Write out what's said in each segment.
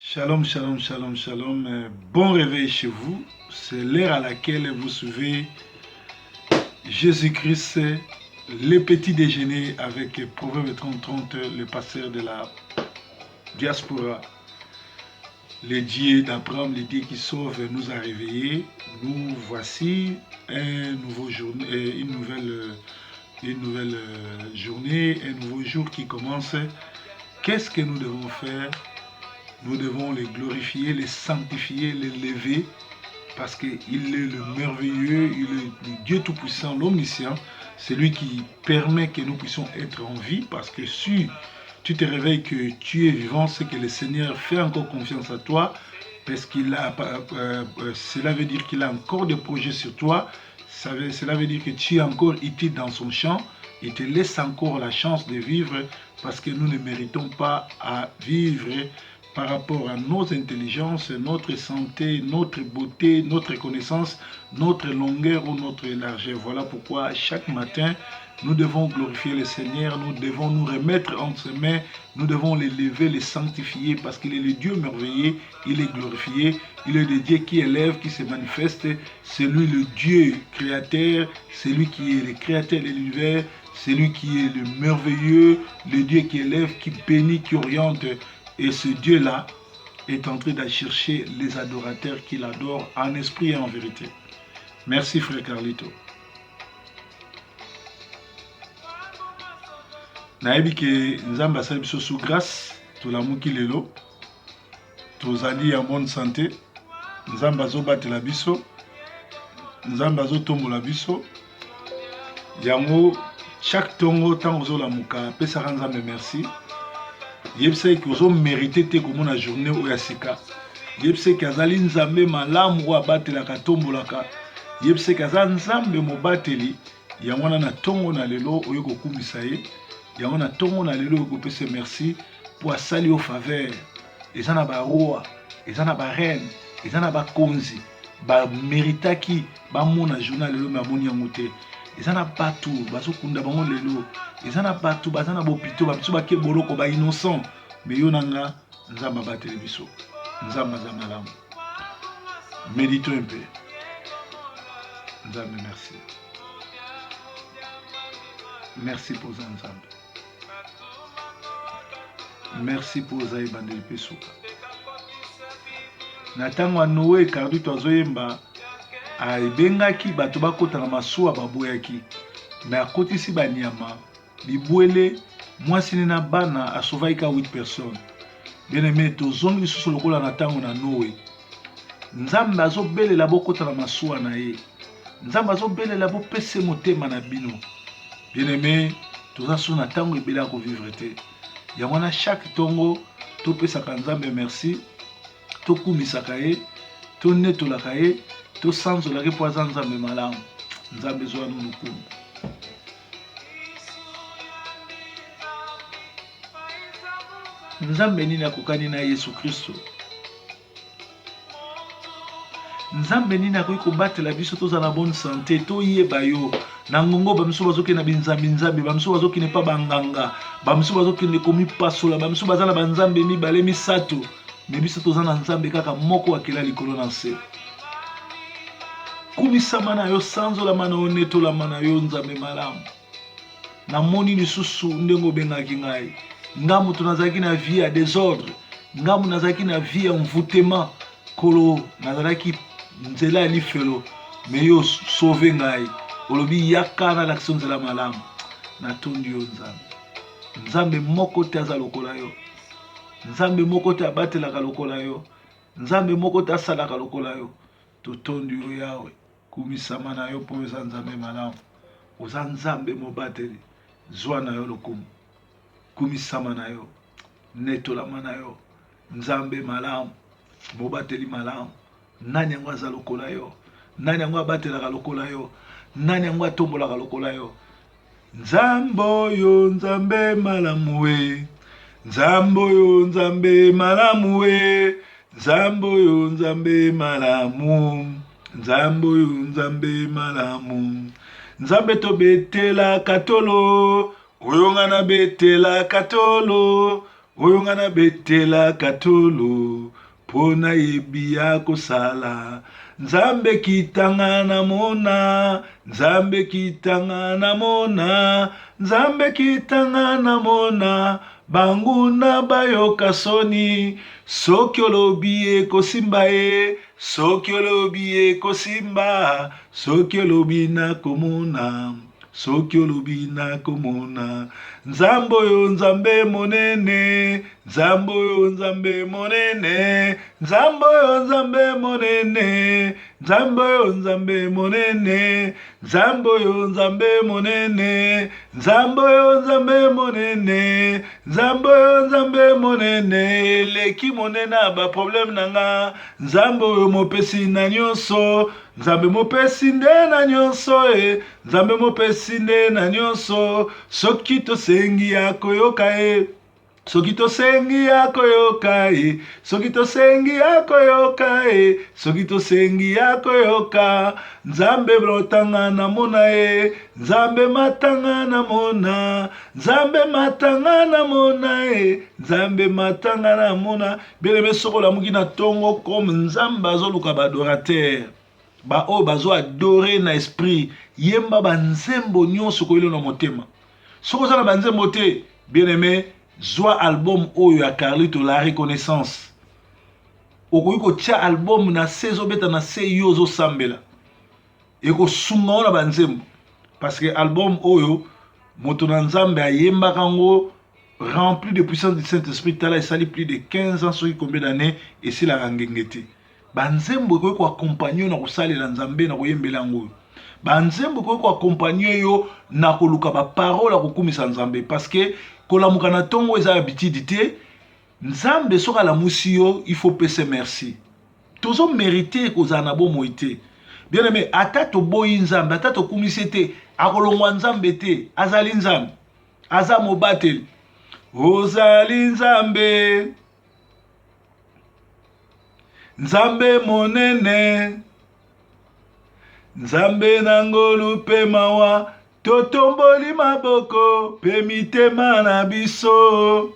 Shalom, shalom, shalom, shalom. Euh, bon réveil chez vous. C'est l'heure à laquelle vous suivez Jésus-Christ, le petit déjeuner avec Proverbe 30-30, le pasteur de la diaspora. Le Dieu d'Abraham, le Dieu qui sauve, nous a réveillés. Nous voici un nouveau jour, euh, une nouvelle, euh, une nouvelle journée, un nouveau jour qui commence. Qu'est-ce que nous devons faire Nous devons les glorifier, les sanctifier, les lever, parce qu'il est le merveilleux, il est le Dieu Tout-Puissant, l'Omniscient. C'est lui qui permet que nous puissions être en vie, parce que si tu te réveilles que tu es vivant, c'est que le Seigneur fait encore confiance à toi, parce qu'il a, euh, euh, cela veut dire qu'il a encore des projets sur toi, ça veut, cela veut dire que tu es encore utile dans son champ, il te laisse encore la chance de vivre parce que nous ne méritons pas à vivre par rapport à nos intelligences, notre santé, notre beauté, notre connaissance, notre longueur ou notre largeur. Voilà pourquoi chaque matin, nous devons glorifier le Seigneur, nous devons nous remettre entre ses mains, nous devons l'élever, le sanctifier, parce qu'il est le Dieu merveilleux, il est glorifié, il est le Dieu qui élève, qui se manifeste, c'est lui le Dieu créateur, c'est lui qui est le créateur de l'univers, c'est lui qui est le merveilleux, le Dieu qui élève, qui bénit, qui oriente. Et ce Dieu-là est en train de chercher les adorateurs qu'il adore en esprit et en vérité. Merci frère Carlito. nayebi ke nzambe asali biso sous grâce tolamuki lelo tozali en bonne santé nzambe azobatela biso nzambe azotombola biso yango chaque ntongo ntango ozolamuka apesaka nzambe merci yebisa eke ozomerite te komona journée oyo ya sika yebisa eke azali nzambe malamu oyo abatelaka atombolaka yebisa eke aza nzambe mobateli yango wana na ntongo na lelo oyo kokumisa ye yango na ntongo na lelo oyo kopesa merci mpo asali yo faveur eza na baroi eza na bareine eza na bakonzi bameritaki bamona journal lelo me amoni yango te eza na bato bazokunda bango lelo eza na bato baza na bopito babiso bake boloko ba innocent me yo na nga nzambe abateli biso nzambe aza malamu medito mpe nzambe merci merci mpoza nzambe Merci mpo oza ebandeli mpe suka. Na ntango ya Noe, Carlito azoyemba ebengaki bato bakota na masuwa baboyaki, me akotisi banyama bibwele, mwasi ne na bana, asovaki ka 8 personnes. Bien aime, tozongi lisusu lokola na ntango na Noe. Nzambe azobelela bokota na masuwa na ye. Nzambe azobelela bopese motema na bino. Bien aime, toza so na ntango ebele ya kovivre te. Yango wana chaque ntongo topesaka Nzambe merci, tokumisaka ye, tonetolaka ye, tosanzolaka ye mpo aza Nzambe malamu. Nzambe ezwa no lokumu. Nzambe nini akokani na Yesu Kristo? Nzambe nini akoki kobatela biso tozala na bonne sante, toyeba yo na ngongo. Bamisusu bazokende na binzambi-nzambi, bamisusu bazokende mpa banganga, bamisusu bazokende komipasola, bamisusu baza na banzambe mibale misato, me biso toza na Nzambe kaka moko akela likolo na nse. Kumisama na yo, sanzolama na yo, netolama na yo, Nzambe malamu. Namoni lisusu ndenge obengaki ngai. Nga moto nazalaki na vie ya desordre, nga moto nazalaki na vie ya envoûtement. Nkolo, nazalaki nzela ya lifelo, me yo sauve ngai. Olobi yaka nalakisa nzela malamu. Natondi yo Nzambe. Nzambe moko te aza lokola yo. Nzambe moko te abatelaka lokola yo. Nzambe moko te asalaka lokola yo. Totondi yo Yawe. Kumisama na yo mpo oza Nzambe malamu. Oza Nzambe mobateli. Zwa na yo lokumu. Kumisama na yo. Netolama na yo. Nzambe malamu. Mobateli malamu. Nani yango aza lokola yo? Nani yango abatelaka lokola yo? Nani yango atombolaka lokola yo? Nzambe oyo Nzambe malamu we. Nzambe oyo Nzambe malamu we. Nzambe oyo Nzambe malamu. Nzambe oyo Nzambe malamu. Nzambe tobetelaka tolo. Oyo nga nabetelaka tolo. Oyo nga nabetelaka tolo mpo nayebi ya kosala. Nzambe kitanga na mona, Nzambe kitanga na mona, Nzambe kitanga na mona, banguna bayoka soni. Soki olobi ekosimba ye, soki olobi ekosimba, soki olobi nakomona. Soki olobi nakomona. Nzambe oyo Nzambe monene, Nzambe oyo Nzambe monene, Nzambe oyo Nzambe monene, Nzambe oyo Nzambe monene, Nzambe oyo Nzambe monene, Nzambe oyo Nzambe monene, Nzambe oyo Nzambe monene, eleki monene ya ba problème na nga, Nzambe oyo mopesi na nyonso, Nzambe mopesi nde na nyonso e, Nzambe mopesi nde na nyonso, soki tosengi akoyoka ye. Soki tosengi akoyoka ye, soki tosengi akoyoka ye, soki tosengi akoyoka. Nzambe matanga na mona ye, Nzambe matanga na mona, Nzambe matanga na mona ye, Nzambe matanga na mona. Bien aime, soki olamuki na tongo comme Nzambe azoluka ba adorateur, ba oyo bazo adorer na esprit, yemba ba nzembo nyonso koyelo na motema. Soki oza na ba nzembo te, bien aime, zwa album oyo ya Carlito la reconnaissance. Okoki kotia album na se ezobeta na se yo ozosambela. Ekosunga yo na ba nzembo parce que album oyo moto na Nzambe ayembaka yango rempli de puissance du Saint-Esprit. Tala, esali plus de 15 ans soki combien d'années, esilaka ngenge te. Banzembo ekoki koaccompagne yo na kosalela Nzambe na koyembela yango oyo. Banzembo ekoki koaccompagne yo na koluka baparole ya kokumisa Nzambe, parce que kolamuka na ntongo eza habitude te. Nzambe soki alamusi yo, il faut pese merci. Tozo merite kozala na bomoi te. Bien aimé, ata toboyi Nzambe, ata tokumisi ye te, akolongwa Nzambe te. Azali Nzambe, aza mobateli. Ozali Nzambe, Nzambe monene, Nzambe na ngolu mpe mawa, totomboli maboko mpe mitema na biso,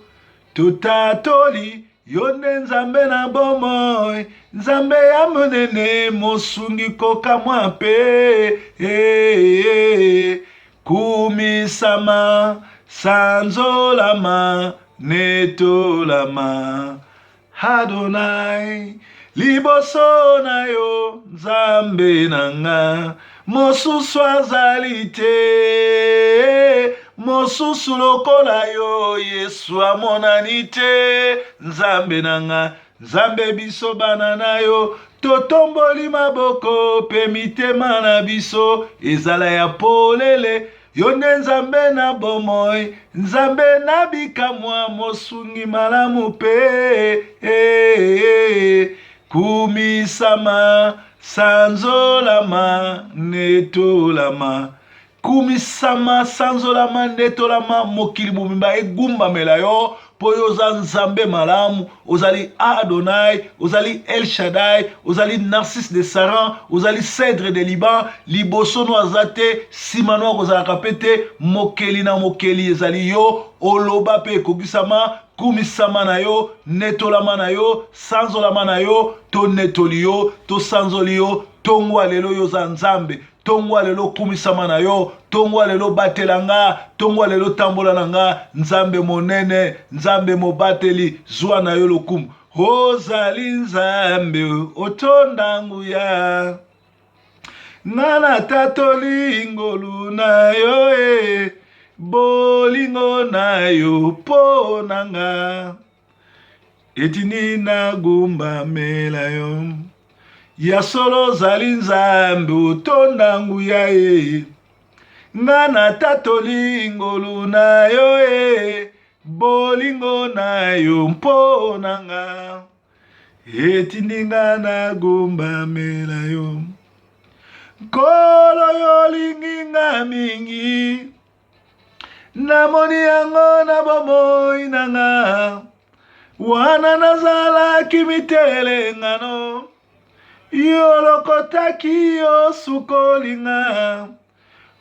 totatoli yo nde Nzambe na bomoi, Nzambe ya monene, mosungi kokamwa mpe kumisama, sanzolama, netolama. Adonai, liboso na yo, Nzambe na nga, mosusu azali te, mosusu lokola yo, Yesu amonani te, Nzambe na nga, Nzambe biso bana na yo, totomboli maboko pe mitema na biso ezala ya polele. Yo nde Nzambe na bomoi, Nzambe na bikamwa, mosungi malamu mpe kumisama, sanzolama, netolama. Kumisama, sanzolama, netolama, mokili mobimba egumbamela yo, mpo yo oza Nzambe malamu, ozali Adonai, ozali El Shaddai, ozali Narcisse de Saran, ozali Cèdre de Liban. Liboso no aza te, nsima no akozalaka mpe te, mokeli na mokeli ezali yo, oloba mpe ekokisama. Kumisama na yo, netolama na yo, sanzolama na yo, tonetoli yo, tosanzoli yo, tongo ya lelo yo oza Nzambe. Tongo ya lelo kumisama na yo, tongo ya lelo batela nga, tongo ya lelo tambola na nga, Nzambe monene, Nzambe mobateli, zwa na yo lokumu. Ozali Nzambe otonda nguya, nga natatoli ngolu na yo e, bolingo na yo mpo na nga etindi nagumbamela yo. Ya solo ozali Nzambe otonda nguya e, nga natatoli ngolu na yo e, bolingo na yo mpo na nga etindi nga nagumbamela yo. Nkolo yo olingi nga mingi, namoni yango na bomoi na nga. Wana nazalaki mitelengano, yo olokotaki, osukoli nga,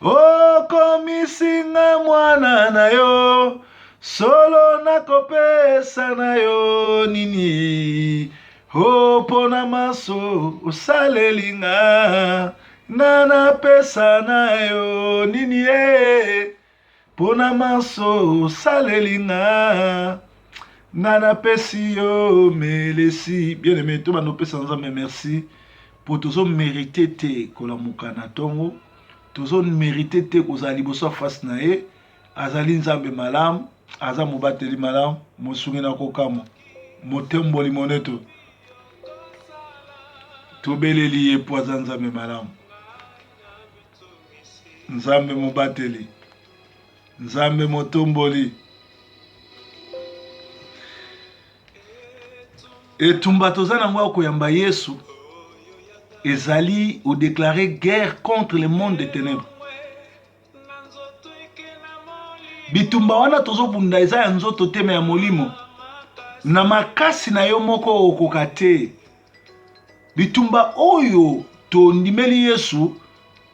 okomisi nga mwana na yo. Solo nakopesa na yo nini o mpo na manso osaleli nga nga napesa na yo nini e mpo na manso osaleli nga nga napesi yo melesi. Bien aime, tobanda opesa Nzambe merci mpo tozo merite te kolamuka na ntongo, tozo merite te kozala liboso ya face na ye. Azali Nzambe malamu, aza mobateli malamu, mosungi na kokamwa, motemboli moneto. Tobeleli ye mpo aza Nzambe malamu, Nzambe mobateli, Nzambe motomboli. Etumba toza nango ya koyamba Yesu ezali odeklare guerre contre le monde des ténèbres. Bitumba wana tozobunda eza ya nzoto te me ya molimo. Na makasi na yo moko okoka te. Bitumba oyo tondimeli Yesu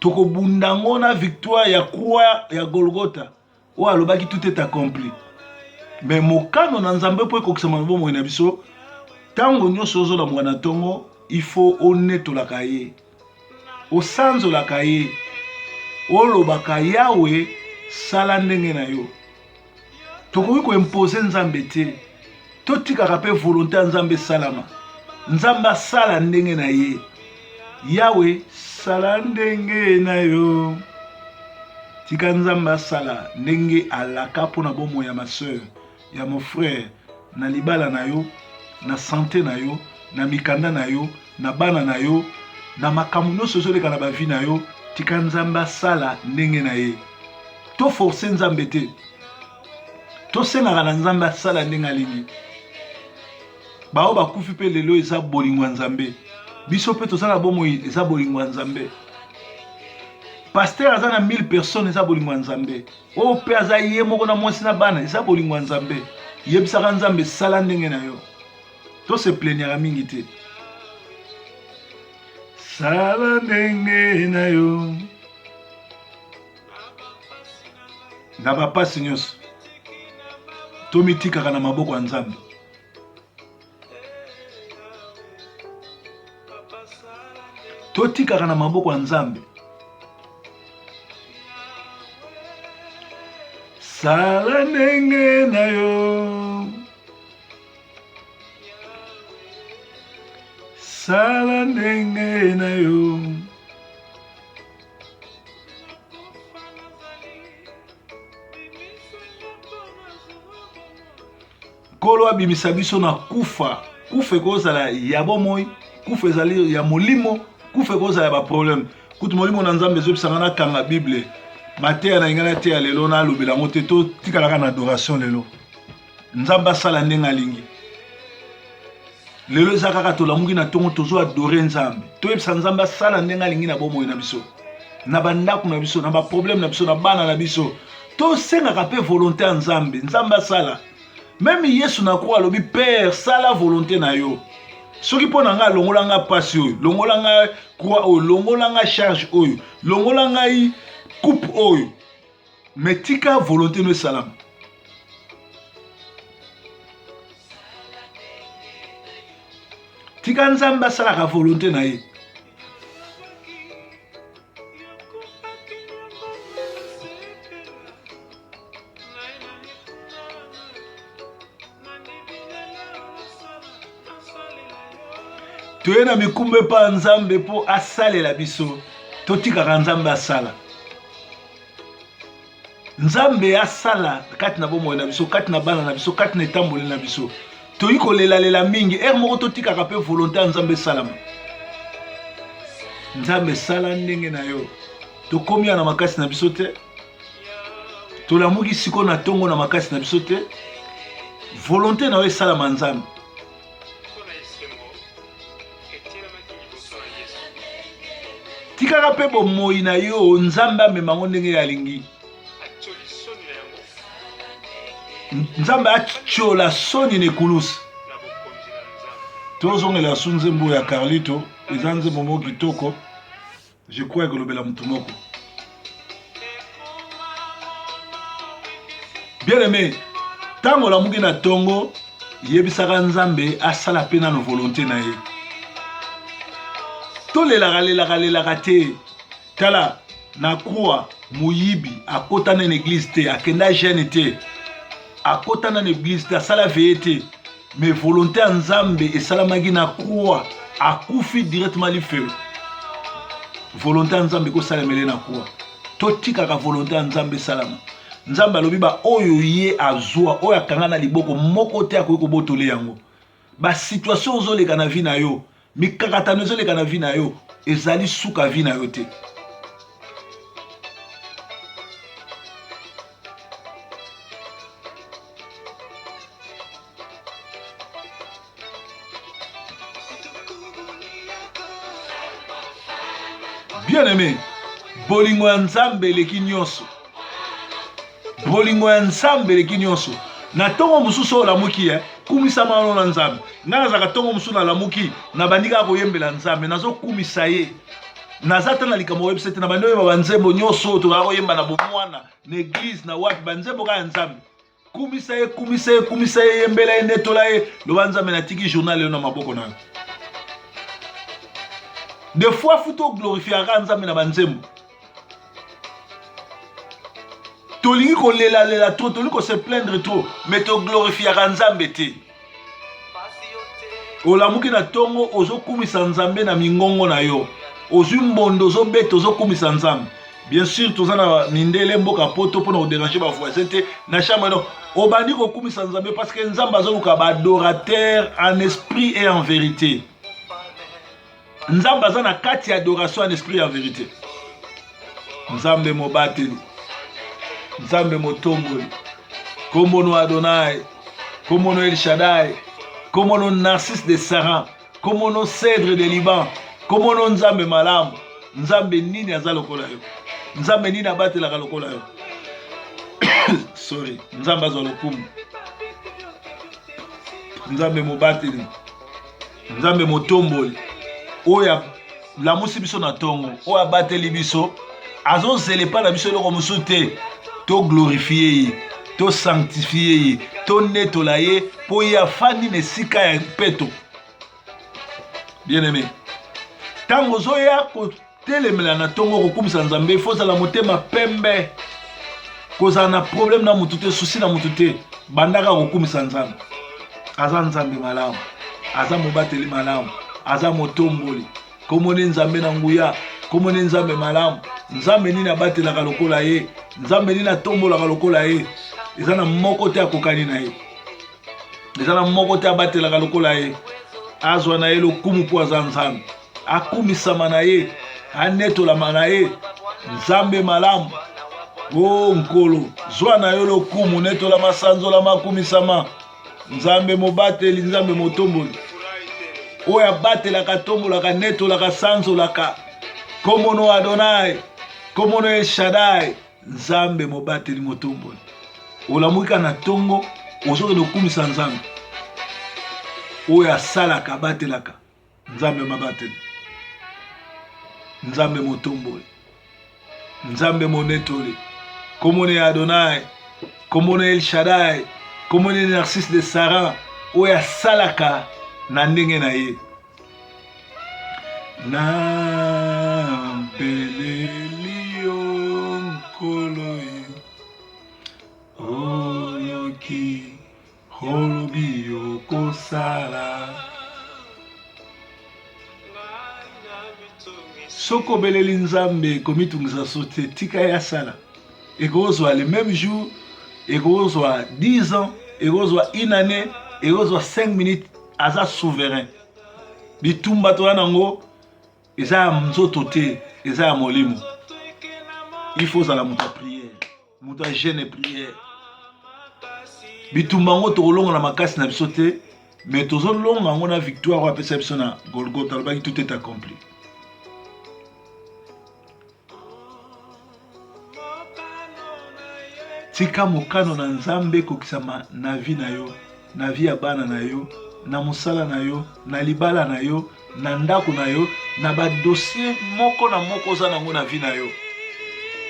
tokobunda yango na victoire ya croix ya Golgotha oyo alobaki tout est accompli. Me mokano na Nzambe mpo ekokisama na bomoi na biso, ntango nyonso ozolamuka na ntongo, il faut onetolaka ye. Osanzolaka ye, olobaka Yawe sala ndenge na yo. Tokoki ko imposer Nzambe te, totikaka mpe volonte ya Nzambe esalama. Nzambe asala ndenge na ye. Yawe sala ndenge na yo. Tika Nzambe asala ndenge alaka mpo na bomoi ya ma soeur, ya mon frère, na libala na yo, na sante na yo, na mikanda na yo, na bana na yo, na makambo nyonso ezoleka na bavi na yo. Tika Nzambe asala ndenge na ye. To force Nzambe te, tosengaka na Nzambe asala ndenge alingi. Baoyo bakufi mpe lelo eza bolingo ya Nzambe. Biso mpe toza na bomoi, eza bolingo ya Nzambe. Pasteur aza na 1000 personnes, eza bolingo ya Nzambe. Oyo mpe aza ye moko na mwasi na bana, eza bolingo ya Nzambe. Yebisaka Nzambe sala ndenge na yo. To se plaignaka mingi te. Sala ndenge na yo. Na bapasi nyonso tomitikaka na maboko ya Nzambe. Totikaka na maboko ya Nzambe. Sala ndenge na yo. Sala ndenge na yo. Nkolo abimisa biso na kufa. Kufa ekozala ya bomoi, kufa ezali ya molimo, kufa ekozala ya baproblème. Kutu molimo na Nzambe ezobisa nga nakanga Bible. Mateya na ngai nateya lelo nalobela yango te, totikalaka na adoration lelo. Nzambe asala ndenge alingi. Lelo eza kaka tolamuki na ntongo tozo adore Nzambe. Toyebisa Nzambe asala ndenge alingi na bomoi na biso, na bandako na biso, na baproblème na biso, na bana na biso. Tosengaka mpe volonté ya Nzambe. Nzambe asala. Meme Yesu na croix alobi Père sala volonté na yo. Soki mpo na ngai longola ngai pasi oyo, longola ngai croix oyo, longola ngai charge oyo, longola ngai coupe oyo. Mais tika volonté no esalama. Tika Nzambe asalaka volonté na ye. Toye na mikumba epa ya Nzambe mpo asalela biso. Totikaka Nzambe asala. Nzambe asala kati na bomoi na biso, kati na bana na biso, kati na etamboli na biso. Toyi kolelalela mingi, heure moko totikaka mpe volonté ya Nzambe esalama. Nzambe sala ndenge na yo. Tokomi ya na makasi na biso te, tolamuki sikoyo na ntongo na makasi na biso te. Volonté na yo esalama Nzambe. Tikaka mpe bomoi na yo Nzambe amema yango ndenge ye alingi. Nzambe atyola soni na ekulusu. Tozongela su nzembo ya Carlito, eza nzembo moko kitoko. Je crois ekolobela motu moko. Bien aimé, Ntango olamuki na ntongo, yebisaka Nzambe asala mpe nano volonte na ye. Tolelaka lelaka lelaka te. Tala na croix moyibi akota na eglise te, akenda jeune te, akota na eglise te, asala veye te, mais volonté ya Nzambe esalamaki na croix, akufi directement lifelo. Volonté ya Nzambe ekosalemele na croix. Totikaka volonté ya Nzambe esalama. Nzambe alobi ba oyo ye azwa, oyo akanga na liboko moko te akoki kobotola yango. Ba situation ozoleka na vie na yo, mikakatano ezoleka na vie na yo, ezali suka vie na yo te. Bien aimé, bolingo ya Nzambe eleki nyonso. Bolingo ya Nzambe eleki nyonso. Na ntongo mosusu oyo olamuki, eh, kumisama wana na Nzambe. Ngai nazalaka ntongo mosusu nalamuki, nabandi kaka koyembela Nzambe, nazokumisa ye. Naza ata na likambo koyebisa te, nabandi oyemba banzembo nyonso oyo tozalaka koyemba na bomwana, na eglise, na wapi, banzembo kaka ya Nzambe. Kumisa ye, kumisa ye, kumisa ye, yembela ye, netola ye. Loba Nzambe, natiki journal lelo na maboko na yo. Des fois futa oglorifiaka Nzambe na banzembo. Tolingi kolelalela trop, tolingi ko se plaindre trop, mais toglorifiaka Nzambe te. Olamuki na tongo ozokumisa Nzambe na mingongo na yo. Ozwi mbondo ozobeta ozokumisa Nzambe. Bien sûr toza na mindele mboka poto pona ko déranger ba voisins te na chambre non. Obandi kokumisa Nzambe parce que Nzambe azoluka ba adorateurs en esprit et en vérité. Nzambe aza na kati ya adoration en esprit et en vérité. Nzambe mobateli, Nzambe motomboli, kombo no Adonai, kombo no El Shaddai, kombo no Narcisse de Saran, kombo no Cèdre de Liban, kombo no Nzambe malamu. Nzambe nini aza lokola yo? Nzambe nini abatelaka lokola yo? Sorry, Nzambe azwa lokumu. Nzambe mobateli. Nzambe motomboli oyo alamusi biso na ntongo, oyo abateli biso, azozela epai na biso eloko mosusu te, toglorifie ye, tosanctifie ye, tonetola ye, mpo ye afandi na esika ya mpeto. Bien aimé, ntango ozoya Telemela na tongo kokumisa Nzambe, il faut ozala motema pembe, kozala na problème na mutu te, souci na mutu te, bandaka kokumisa Nzambe. Aza Nzambe malamu, aza mobateli malamu, aza motomboli. Komoni Nzambe na nguya, komoni Nzambe malamu. Nzambe nini abatelaka lokola ye, Nzambe nini atombolaka lokola ye. Eza na moko te akokani na ye. Eza na moko te abatelaka lokola ye. Azwa na ye lokumu mpo aza Nzambe. Akumisama na ye, anetolama na ye. Nzambe malamu. O Nkolo, zwa na yo lokumu, netolama, sanzolama, akumisama. Nzambe mobateli, Nzambe motomboli. Oyo abatelaka, atombolaka, netolaka, sanzolaka. Kombo no Adonai, kombo no El Shaddai. Nzambe mobateli motomboli. Olamuki kaka na tongo, ozokende kokumisa Nzambe. Oyo asalaka, abatelaka. Nzambe mabateli, Nzambe motomboli, Nzambe monetoli, kombo ya Adonai, kombo na El Shaddai, kombo na Narcisse de Sarah, oyo asalaka na ndenge na ye. Na beleli yo Nkolo ye, oyoki Olobi okosala. Soki obeleli Nzambe komitungisa so te, tika ye asala. Ekozwa le même jour, ekozwa 10 ans, ekozwa une année, ekozwa 5 minutes, aza souverain. Bitumba toza nango eza ya nzoto te, eza ya molimo. Il faut ozala moto ya prière. Moto ya jeune et prière. Bitumba yango tokolonga na makasi na biso te, mais tozolonga yango na victoire oyo apesa biso na Golgotha. Alobaki tout est accompli. Tika mokano na Nzambe ekokisama na vie na yo, na vie ya bana na yo, na mosala na yo, na libala na yo, na ndako na yo, na ba dossier moko na moko oza nango na vie na yo.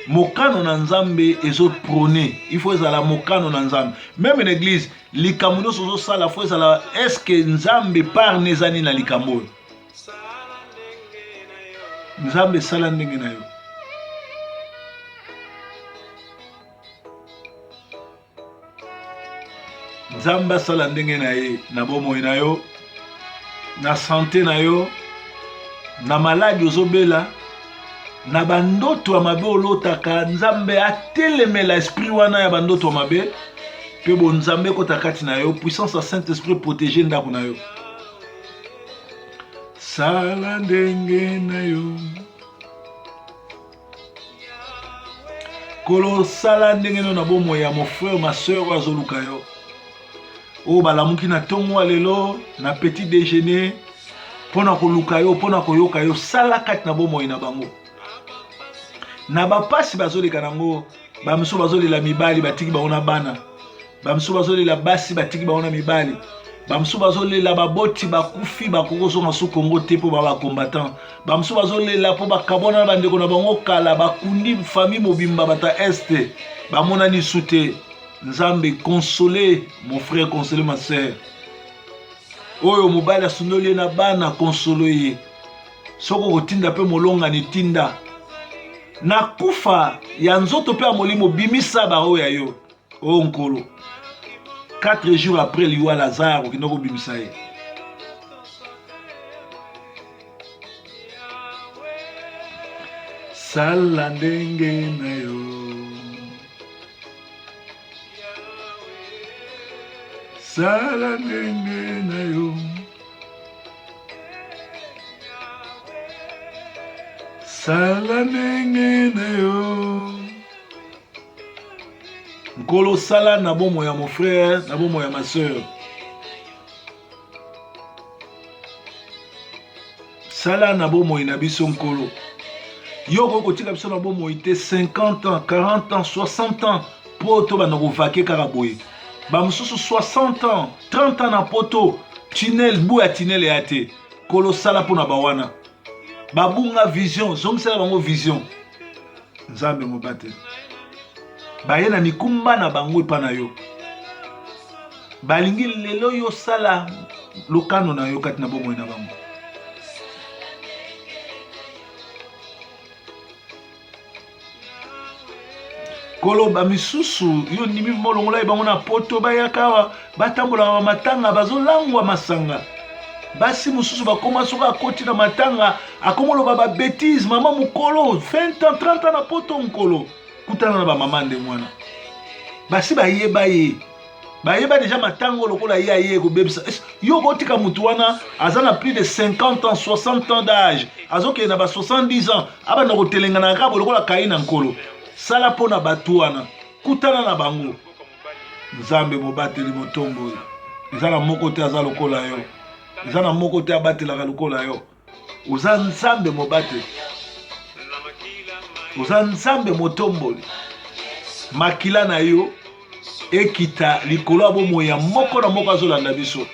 Mokano na Nzambe ezo prôner, il faut ezala mokano na Nzambe. Meme na église, likambo nyonso ozosala faut ezala est-ce que Nzambe part na eza nini na likambo oyo? Nzambe sala ndenge na yo. Nzambe asala ndenge na ye na bomoi na yo, na sante na yo, na maladi ozobela, na bandoto ya mabe olotaka. Nzambe atelemela esprit wana ya bandoto ya mabe mpe bonzambe ekota kati na yo, puissance ya Saint Esprit protege ndako na yo. Sala ndenge na yo. Kolo sala ndenge no na bomoi ya mon frère ma soeur oyo azoluka yo oyo balamuki na ntongo ya lelo na petit déjeuner mpo na koluka yo mpo na koyoka yo sala kati na bomoi na bango na bapasi bazoleka nango bamosusu bazolela mibali batiki bango na bana bamosusu bazolela basi batiki bango na mibali bamosusu bazolela baboti bakufi bakoki kozonga su kongo te mpo ba bacombattant bamosusu bazolela mpo bakabwana na bandeko na bango kala bakundi famille mobimba bata este bamonani su te nzambe console mon frère console ma sœur oyo mobali asundoli ye na bana console ye soki okotinda mpe molongani tinda na kufa ya nzoto mpe ya molimo bimisa baoyo ya yo o oh, nkolo 4 jours après liwa lazare okenda kobimisa ye sala ndenge na yo sala ndenge na yo sala ndenge na yo Nkolo sala na bomoi ya mon frère, na bomoi ya ma sœur. Sala na bomoi na biso Nkolo. Yo okoki kotika biso na bomoi te 50 ans, 40 ans, 60 ans mpo tobanda kovake kaka boye. Bamosusu 60 ans, 30 ans na poto, tunnel, bu ya tunnel eya te. Nkolo sala mpo na bawana. Babunga vision, zongisela bango vision. Nzambe mobateli baye na mikumba na bango epa na yo balingi lelo yo sala lokano na yo kati na bomoi na bango koloba misusu yo ndimi molongola ye bango na poto bayaka awa batambolaka ba matanga bazolangwa masanga basi mosusu bakoma soki akoti na matanga akoma oloba ba betise mama mokolo 20 ans 30 ans na poto nkolo kutana na bamama ndenge wana basi bayeba ye bayeba deja matango lokola ye aye kobebisa yo okotika motu wana aza na plus de 50 ans 60 ans d'âge azokende na ba 70 ans abanda kotelengana kaka boye lokola kai na nkolo sala mpo na bato wana kutana na bango nzambe mobateli motomboli eza na moko te aza lokola yo eza na moko te abatelaka lokola yo oza nzambe mobateli oza nzambe motomboli makila na yo ekita likolo ya bomoi ya moko na moko azolanda biso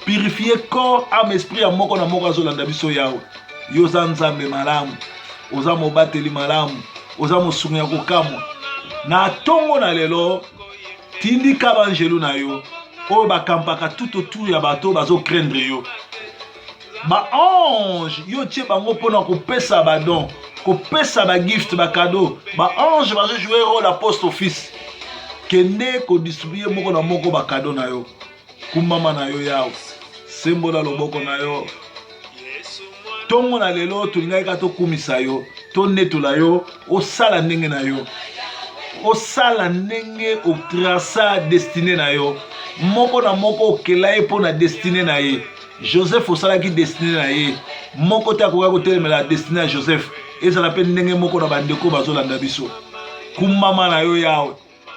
purifie corps ame esprit ya moko na moko azolanda biso yawe yo oza nzambe malamu oza mobateli malamu oza mosungi ya kokamwa na ntongo na lelo tindika banjelu na yo oyo bakampaka tout autour ya bato bazo craindre yo ba ange yo tie bango mpona kopesa badon kopesa bagift bakado ba ange bazojoue role ya poste office kende kodistribue moko na moko bakado na yo kumbama na yo yawe sembola loboko na yo ntongo na lelo tolingaki kaka tokumisa yo tonetola yo osala ndenge na yo osala ndenge otrasa destine na yo moko na moko okela ye mpo na destine na ye Joseph osalaki destine na ye moko te akokaki kotelemela destine ya Joseph ezala mpe ndenge moko na bandeko bazolanda biso kumbama na yo yawe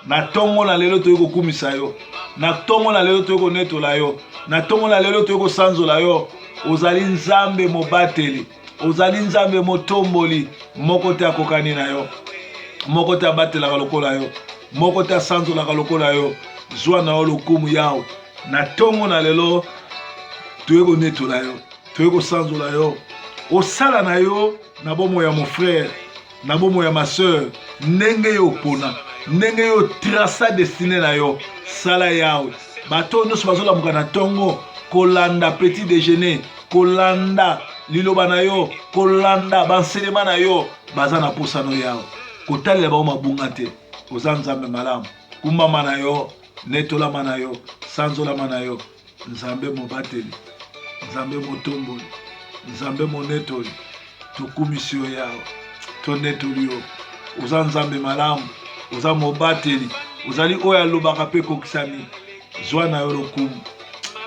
na ntongo na lelo toyei kokumisa yo na ntongo na lelo toyei konetola yo na ntongo na lelo toyei kosanzola yo ozali nzambe mobateli ozali nzambe motomboli moko te akokani na yo moko te abatelaka lokola yo moko te asanzolaka lokola yo zwa na yo lokumu yawe Na tongo na lelo toye konetola yo, toye kosanzola yo, osala na yo na bomoi ya mon frère. Na bomoi ya ma sœur, ndenge yo opona, ndenge yo traça destine na yo, sala Yawe. Bato oyo nyonso bazolamuka na ntongo kolanda petit déjeuner, kolanda liloba na yo, kolanda banselema na yo, baza na posa no Yawe. Kotalela bango mabunga te. Oza Nzambe malamu. Kumbama na yo, netolama na yo, sanzolama na yo. Nzambe mobateli, Nzambe motomboli, Nzambe monetoli, tokumisi yo Yawe, tonetoli yo. Oza Nzambe malamu, oza mobateli, ozali oyo alobaka mpe ekokisami. Zwa na yo lokumu,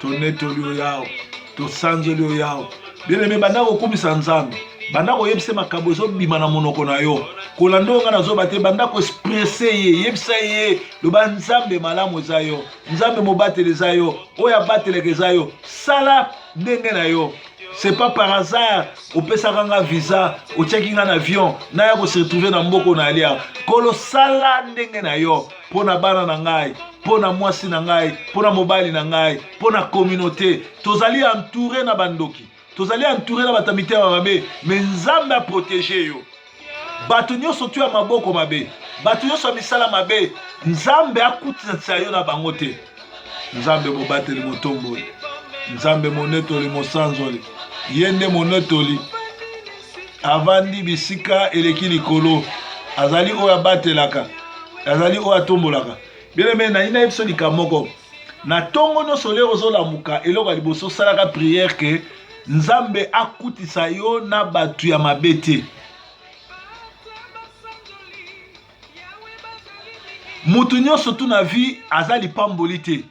tonetoli yo Yawe, tosanzoli yo Yawe. Bien-aime, banda kokumisa Nzambe, banda koyebisa makambo ezobima na monoko na yo. Kolanda oyo ngai nazoba te, banda koexpresse ye, yebisa ye, loba Nzambe malamu eza yo. Nzambe mobateli eza yo, oyo abatelaka eza yo. Sala ndenge na yo. C'est pas par hasard opesaka nga visa, otiaki nga na avion, naya ko se retrouver na mboko na alia. Kolo sala ndenge na yo mpo na bana na ngai, mpo na mwasi na ngai, mpo na mobali na ngai, mpo na communauté. Tozali entouré na bandoki, tozali entouré na bato ya mitema mabe, mais Nzambe a protéger yo. Bato nyonso tu ya maboko mabe, bato nyonso ya misala mabe, Nzambe akutanisa yo na bango te. Nzambe mobateli motomboli, Nzambe monetoli mosanzoli, ye nde monetoli, avandi bisika eleki likolo, azali oyo abatelaka, azali oyo atombolaka. Bien-aime, nalingi nayebisa biso likambo moko. Na ntongo nyonso lero ozolamuka, eloko ya liboso osalaka prière ke Nzambe akutisa yo na bato ya mabe te. Moto nyonso tu na vie aza lipamboli te.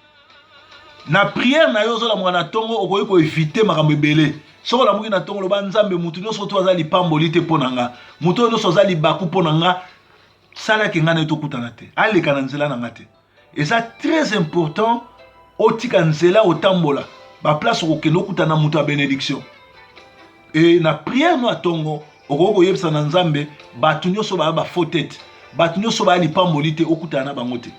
Na prière na yo ozolamuka na ntongo, okoki koevite makambo ebele. Soki olamuki na ntongo, loba Nzambe, moto nyonso tu aza lipamboli te mpo na nga, moto oyo nyonso aza libaku mpo na nga, salaki nga na ye tokutana te, aleka na nzela na nga te. Eza très important otika nzela otambola baplace okokende okutana na moto ya benediction. E na prière no ya ntongo okoki koyebisa na Nzambe bato nyonso baya ba faux tete, bato nyonso baya lipamboli te, okutana na bango te.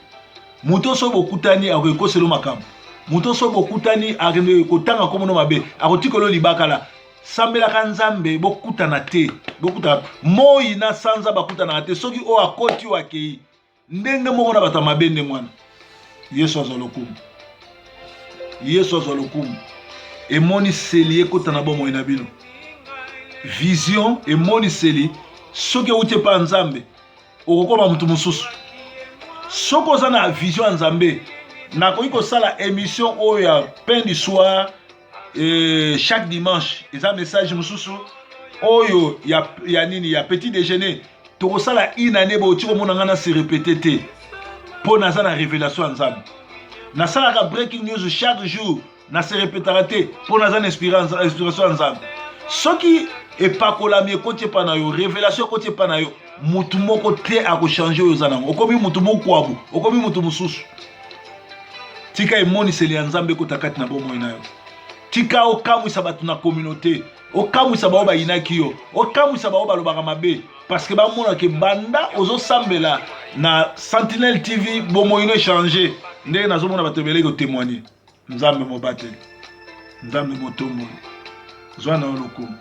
Moto soki bokutani akoki koselo makambo, moto soki bokutani akende kotanga nkombo mabe, akotikelo libakala. Sambelaka Nzambe bokutana te, bokutana moi na sanza bakutanaka te. Soki oyo akoti oyo akei ndenge moko na bato ya mabe ndenge wana. Yesu azwa lokumu, Yesu azwa lokumu. Emoniseli ekota na bomoi na bino, vision emoniseli soki euti epai ya Nzambe, okokoma moto mosusu. Soki oza na vision ya Nzambe, nakoki kosala émission oyo ya pain du soir et chaque dimanche eza message mosusu oyo ya nini ya petit déjeuner. Tokosala une année boye, komona ngai na se répéter te mpo naza na révélation ya Nzambe. Nasalaka breaking news chaque jour, na se répétaka te mpo naza na inspiration ya Nzambe. Soki epakolami ekoti epa na yo, révélation ekoti epa na yo, mutu moko te akochange oyo oza nango. Okomi mutu mokwabu, okomi mutu mosusu. Tika emoniseli ya Nzambe ekota kati na bomoi na yo. Tika okamwisa bato na communauté, okamwisa bao bayinaki yo, okamwisa bao balobaka mabe, parce que bamonaka banda ozosambela na Sentinelle TV, bomoi no echange. Ndenge nazomona bato ebele kotémoigne. Nzambe mobateli, Nzambe motomboli, zwa na yo lokumu,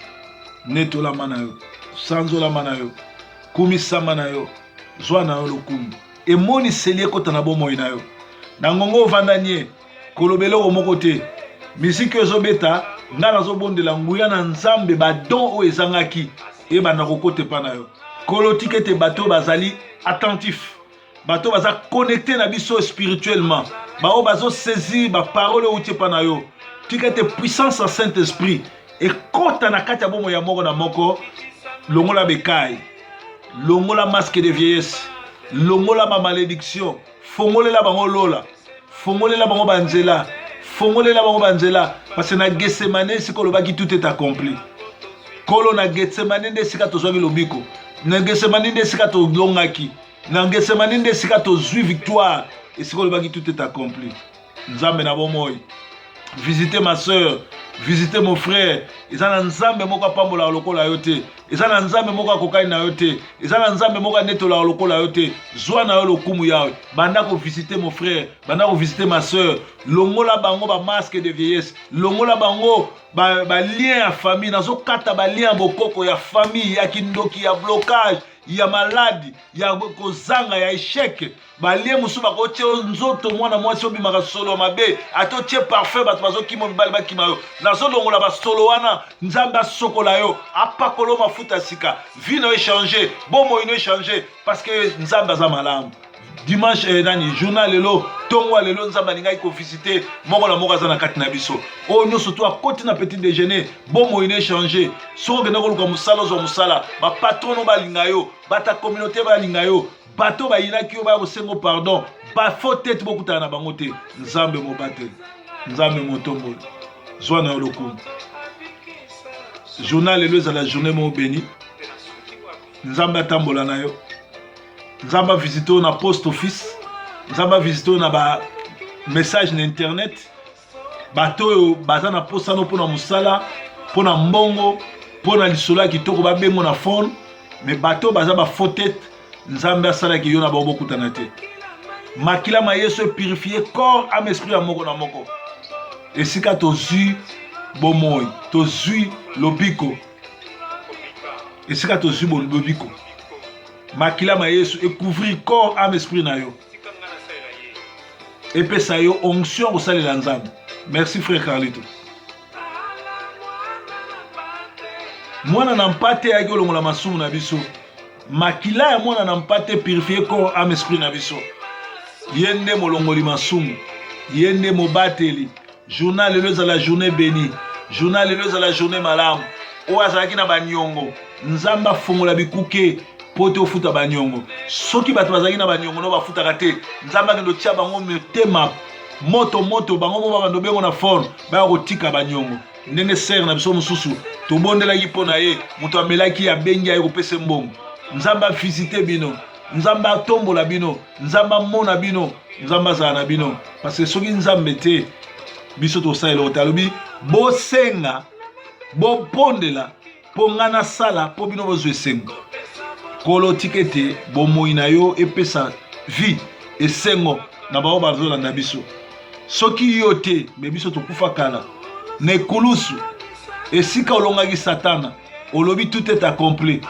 netolama na yo, sanzolama na yo, kumisama na yo, zwa na yo lokumu. Emoniseli ekota na bomoi na yo. Na ngongo ovanda nie, koloba eloko moko te, misiki oyo ezobeta, ngai nazobondela nguya na Nzambe, badon oyo ezangaki ebanda kokota epa na yo. Kolo, tika ete bato oyo bazali attentif, bato oyo baza connecté na biso spirituellement, baoyo bazosaisir baparole oyo euti epa na yo, tika ete puissance ya Saint Esprit ekota na kati ya bomoi ya moko na moko. Longola bekai, longola masque de vieillesse, longola bamalédiction, fongolela bango lola, fongolela bango banzela, fongolela bango banzela. Parce que na Getsemane esika olobaki tout est accompli. Kolo, na Getsemane nde esika tozwaki lobiko, na Getsemane nde esika tolongaki, na Getsemane nde esika tozwi victoire, esika olobaki tout est accompli. Nzambe na bomoi, visite ma soeur, visite mon frère. Eza na Nzambe moko apambolaka lokola yo te, eza na Nzambe moko akokani na yo te, eza na Nzambe moko anetolaka lokola yo te. Zwa na yo lokumu Yawe. Banda kovisite mon frère, banda kovisite ma soeur, longola bango bamasque de vieillesse, longola bango balien ya famille. Nazokata balien ya bokoko ya famille, ya kindoki, ya blocage. ya maladi, ya kozanga, ya echec. Balie mosusu bakotie yo nzoto, mwana mwasi obimaka solo mabe, ata otie parfum, bato bazokima, mibali bakima yo. Nazolongola basolo wana. Nzambe asokola yo, apakola yo mafuta ya sika, vie na yo echange, bomoi na yo echange, parce que Nzambe aza malamu. Dimanche nani journal lelo, ntongo ya lelo, Nzambe alingaki kovisite moko na moko aza na kati na biso. Oyo nyonso to akoti na petit déjeuner, bomoi na echange. Soki okende koluka mosala, ozwa mosala, bapatron no balinga yo, bata communauté balinga yo, bato bayinaki yo baya kosengo pardon, bafaux tete bokutana na bango te. Nzambe mobateli, Nzambe motomboli, zwa na yo lokumu. Journal lelo ezala journée moko béni. Nzambe atambola na yo, Nzambe avisite oyo na poste office, Nzambe avisite oyo na ba message na internet. Bato oyo baza na posano mpona mosala, mpona mbongo, mpona lisolo ya kitoko, babengo na phone. Me bato oyo baza bafaux tete, Nzambe asalaki yo na bango bokutana te. Makila ma Yesu epurifie corps, âme, esprit ya moko na moko. Esika tozwi bomoi, tozwi lobiko. Esika tozwi lobiko, makila ma Yesu ekouvrir corps, âme, esprit na yo, epesa yo onction kosalela Nzambe. Merci, frère Carlito. Mwana na mpate ayaki kolongola masumu na biso. Makila ya mwana na mpate purifie corps, âme, esprit na biso. Ye nde molongoli masumu, ye nde mobateli. Journal lelo ezala journée béni, journal lelo ezala journée malamu. Oyo azalaki na baniongo, Nzambe afongola bikuke mpo te ofuta baniongo. Soki bato bazalaki na baniongo no bafutaka te, Nzambe akende otia bango mitema moto moto, bango mo babanda obengo na phone, baya kotika baniongo. Ndenge sere na biso mosusu tobondelaki mpo na ye, moto amelaki, abengi, aye kopesa mbongo. Nzambe avisite bino, Nzambe atombola bino, Nzambe amona bino, Nzambe azala na bino, parce que soki Nzambe te, biso tosala eloko te. Alobi bosenga, bopondela, mpo ngai nasala mpo bino bozwa esengo. Nkolo, tika ete bomoi na yo epesa vie, esengo na bango bazolanda biso. Soki yo te, me biso tokufa kala na ekulusu. Esika olongaki Satana, olobi tout est accompli,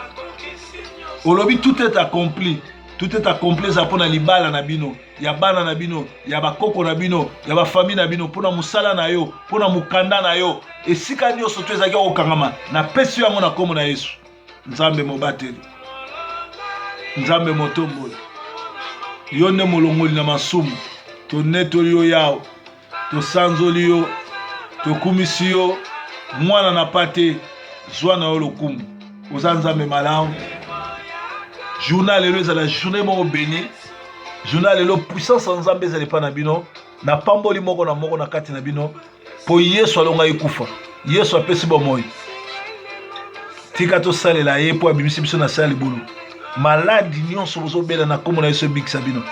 olobi tout est accompli. Tout est accompli eza mpo na libala na bino, ya bana na bino, ya bakoko na bino, ya bafamille na bino, mpo na mosala na yo, mpo na mokanda na yo. Esika nyonso to ezalaki kokangama, napesi yo yango na nkombo na Yesu. Nzambe mobateli, Nzambe motomboli, yo nde molongoli na masumu. Tonetoli yo Yawe, tosanzoli yo, tokumisi yo. Mwana na pate, zwa na yo lokumu, oza Nzambe malamu. Journal lelo ezala journée moko béni. Journal lelo, puissance ya Nzambe ezala epai na bino. Napamboli moko na moko na kati na bino, mpo Yesu alongaki kufa, Yesu apesi bomoi. Tika tosalela ye, mpo abimisi biso na se ya libulu. Maladi nyonso bozobela, na nkombo na Yesu ebikisa bino.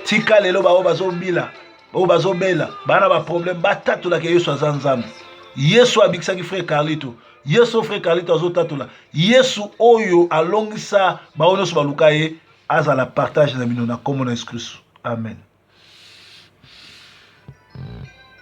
Tika lelo baoyo bazobila, oyo bazobela, bana baproblème, batatolaka Yesu aza Nzambe. Yesu abikisaki frère Carlito, Yesu frère Carlito azotatola, Yesu oyo alongisa baoyo nyonso baluka ye, azala partage na bino na nkombo na Yesu Kristu. Amen.